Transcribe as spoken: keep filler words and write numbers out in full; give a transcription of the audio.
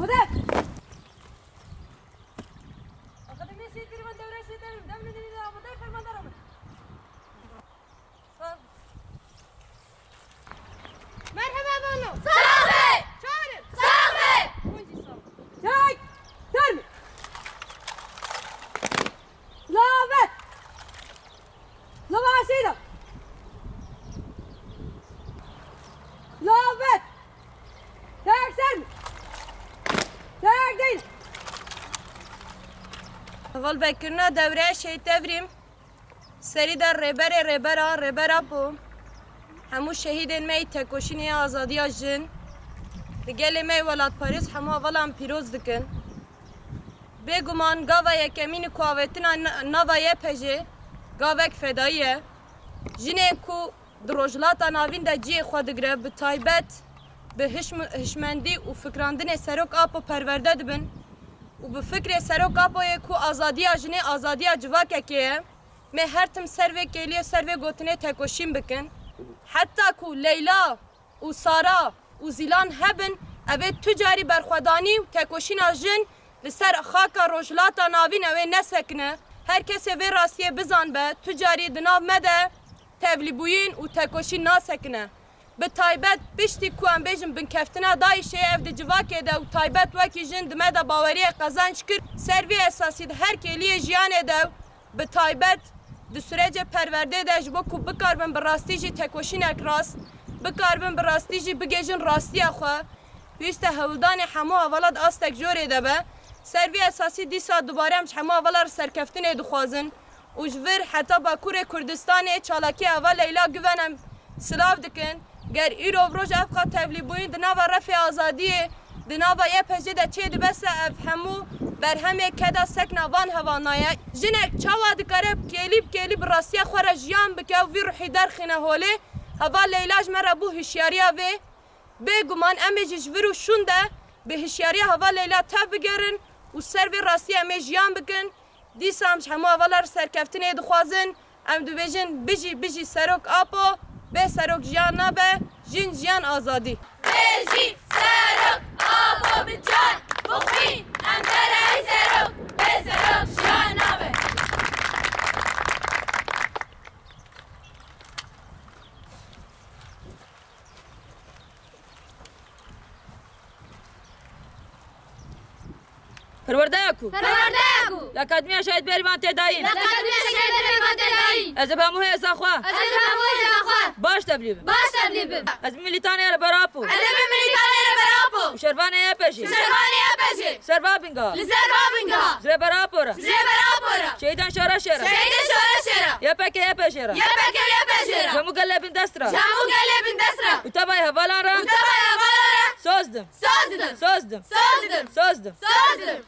Odep! Akademiya Şehît Bêrîvan Dewre Şehît Evrim, demli dilî de amadeyê fermandara min. Sağ ol. Merhaba Bano. Sağ ol. Çağırın. Sağ ol. Hûn jî sağ ol. Çek! Ser! Lavet! Lava aşêda! Lavet! Tek ser mi? Tek değil! Heval vekirina dewreya Şehît Evrim. Serî de rêberê rêberan, Rêber Apo, hemû şehîdên me yî tekoşînê ya azadiya jin, di gelê me yê welatparêz hemû hevalan pîroz dikin. Bêguman gava yekemîn ku avêtina na-, nava Y P J'ê gavek fedayî ye. Jinên ku di Rojhilata Navîn de cihê xwe digire, bi taybet bi hişm-, hişmendî û fikrandinê Serok Apo perwerde dibin û bi fikrê Serok Apoyê ku azadiya jinê azadiya civakekê ye, me her tim ser vê kêliyê, ser vê gotinê tekoşîn bikin. Heta ku Leyla û Sara û Zîlan hebin, ev ê tu carî berxwedanî û tekoşîna jin li ser xaka Rojhilata Navîn ew ê nesekine. Her kesê vê rastiyê bizanbe, tu carî di nav me de tevlîbûyîn û tekoşîn nasekine. Bi taybet piştî ku em bêjin binkeftina DAIŞê, ev di civakê de û taybet wekî jin di me de baweriyek qezenc kir. Ser vî esasî di her kêliyê jiyanê de, bi taybet di sürecê perwerdê de, ji bo ku bikaribin bi rastî jî tekoşînek rast, bikaribin bi rastî jî bigêjin rastiya xwe, pêwîst e hewldanê hemû hevala di astek jorê de be. Ser vî esasî dîsa dubare em ji hemû hevala re serkeftinê dixwazin û ji vir heta Bakurê Kurdistanê çalakî heval Leyla Guven em silav dikin. Ger îro roj ev qat tevlîbûyîn di nava refê azadiyê, di nava Y P J'ê de çêdibe se, ev hemû berhemê keda sekna van hevana ye. Jinek çawa dikare kêlî bi kêlî bi rastiya xwe re jiyan bike û vî ruhî derxîne holê? Heval Leyla ji me re bû hişyariya vê. Bêguman em ê jî ji vir û şûn de bi hişyariya heval Leyla tev bigerin û ser vê rastiyê em ê jiyan bikin. Dîsa em ji hemû hevala re serkeftinê dixwazin. Em dibêjin, bijî, bijî Serok Apo, bê Serok jiyan nabe, jin, jiyan, azadî. Bijî Serok Apo bi can, bi xwîn, em berê Serok, bê Serok jiyan nabe. Perwerdeya ku. Perwerdeya ku. Li Akademiya Şehîd Bêrîvan tê dayîn. Li Akademiya Şehîd Bêrîvan tê dayîn. Ez ê bi hemû hêza xwe. Ez ê bi hemû hêza xwe. Baş tevlî bim. Baş tevlî bim. Ez bi milîtanê Rêber Apo. Ez ê bi milîtanê Rêber Apo. Û şervanê Y P J'ê. Û şervanê Y P J'ê. Serva binga. Li serva binga. Ji Rêber Apo re. Ji Rêber Apo re. Şehîdên şoreşê re. Şehîdên şoreşê re. Y P G Y P J'ê re. Y P G Y P J'ê re. Ji hemû gelê bindest re. Ji hemû gelê bindest re. Û tevayê hevalan re. Û tevayê hevalan re. Soz dim. Soz didim. Soz dim. Soz dim. Soz dim. Soz dim.